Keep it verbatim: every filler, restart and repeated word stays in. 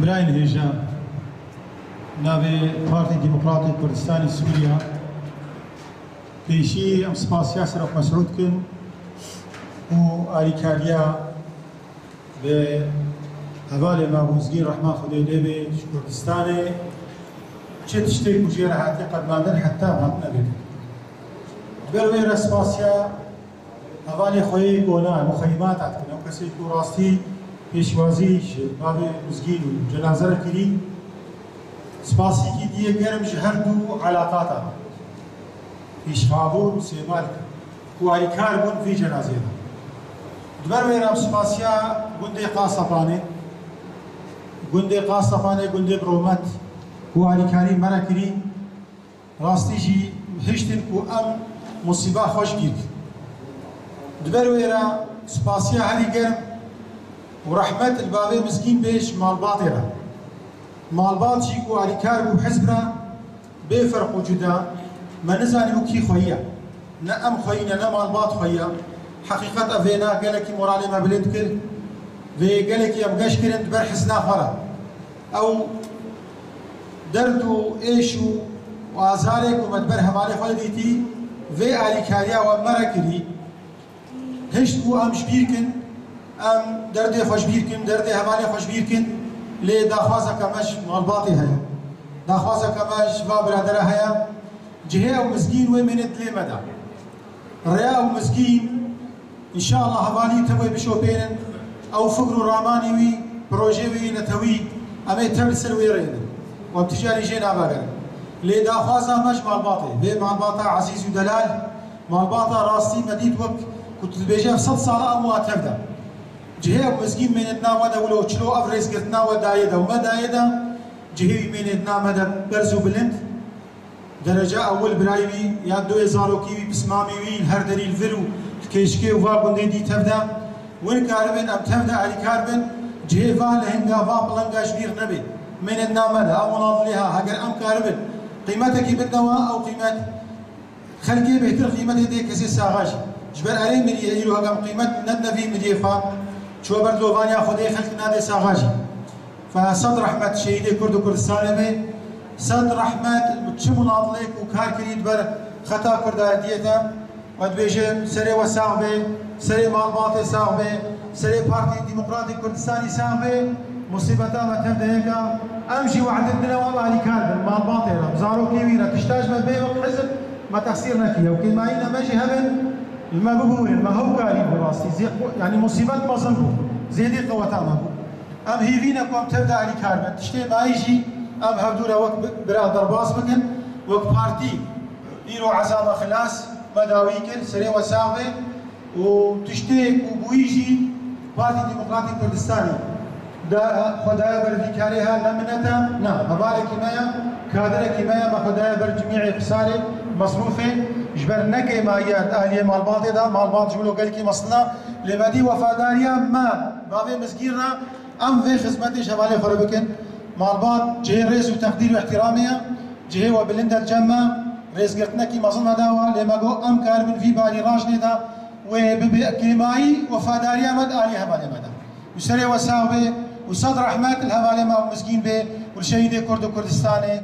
Birayên hêja, navê Partî Demokratî Kurdistanê Sûriya, pêşî em spasiya Serok Mesûd dikin û alîkariya bi hevalê me Mizgîn, rehma Xwedê lê be, ji Kurdistanê çi tiştê ku jê re hatiye qedmandin heta hatine vê. Ji ber wê re spasiya hevalê xwe yê kona, muxeyimata dikin, ew kesê ku rastî pêşwazî ji bavê Mizgîn û cenaze re kirî, spasîkî dî yê germ ji her du elaqatan, Pîşxabûr û Sêmalk, ku alîkar bûn vî cenazeyê de. Di ber wê re em spasiya gundê Qasepanê, gundê Qasepanê, gundê bi rûmet ku alîkarî me re kirî, rastî jî hiştin ku em musîba xweş bîr. Di ber wê re spasiya herî germ û rehmet li bavê Mizgîn bê ji malbatê re. Malbat jî ku alîkar bû hizb re, bê ferq û cuda, me nizanî û kî xweyî ye. Ne em xweyî ne, ne malbat xweyî ye. Heqîqet ev ê ne, gelekî moralê me bilind kir. Vê gelekî em geş kirin di ber hizna xwe re. Ew derd û êş û azarê ku me di ber hevalê xwe dîtî, vê alîkariya we me re kirî. Hişt ku em ji bîr kin, em derdê xwe ji bîr kin, derdê hevalê xwe ji bîr kin, lê daxwazeke me ji malbatê heye. Daxwazeke me ji va biradere heye. Cihê ew Mizgîn wê mêne dilê me de. Rêya ew Mizgîn, înşallah hevalî tevê bişopênin, ew fikr û ramanî wî, projê wî netewî, em ê tev li ser wê rênin. Û em tijarî jê navegerin. Lê daxwaza me ji malbatê, vê malbata ezîz û delal, malbata rastî me dît wek ku tu dibêje ev sed sala em wa tev de. Cihê ew Mizgîn mêne di nav me de wilo çilo ev rêzgirtina we dayê de û me dayê de, cihê wî mêne di nav me de berz û bilind. Dereca ewil birayî wî, ya duyê zarokî wî, pismamî wî, li her derî li vir û li kêşkê û va gundê dî tev de. Win karibin em tev de alîkar bin, cihê va lehinga, va pilenga ji bîr nebe. Mêne di nav me de, ew minadilê ha, heger em karibin qîmetekî bidne wa, ew qîmet xelkê bêhtir qîmetê dê kesê saxa jî. Ji ber erê miriyê îro heger em qîmet nedine vî miriyê xwe, çûye ber dilovaniya Xwedê, xelk nadê saxa jî. Fe sed rehmet şehîdê Kurd û Kurdistanê be. Sed rehmet çi minadilê ku kar kirî di ber xeta Kurda diyete. We dibêjin serê we sax be, serê malbatê sax be, serê Partî Demokratîk Kurdistanî sax be. Musîbeta me tev de yek e. Em jî wehdin dine we alîkar bin, malbatê re, zarokê wî re, tişta ji me bê wek hizb me texsîr nekiriye. Ew kêmayîna me jî hebin, li me bibûrin, me hewkarî bû rastî. Zê-, yanî musîbet mezin bû. Zêdî qeweta me bû. Em hêvî ne ku em tev de alîkar bin. Tiştê mayî jî em hevdû re wek bi-, bira derbas bikin, wek partî. Îro ezaba xilas me dawî kir, serê we sax be û tiştê ku bûyî jî Partî Demokratîk Kurdistanî da xwe daye ber vî karê ha, ne minete, na, hevalekî me ye, kadirekî me ye, me xwe daye ber cimîyê xisarê, mesrûfê, ji ber ne kêmayiya di aliyê malbatê de, malbat ji wilo gelkî mestina, lê me dî wefadariya me bavê Mizgîn re, em vê xizmetê ji hevalê xwe re bikin. Malbat cihê rêz û teqdîr û îhtîramê ye, cihê we bilind e li cem me, rêzgirtinekî mezin me dawa, lê me got em karibin vî barî rajnê de wê bibe kêmayî wefadariya me di alî hevalê me de. Û serê we sax be û sed rehmet li hevalê me ew Mizgîn be û li şehîdê Kurd û Kurdistanê.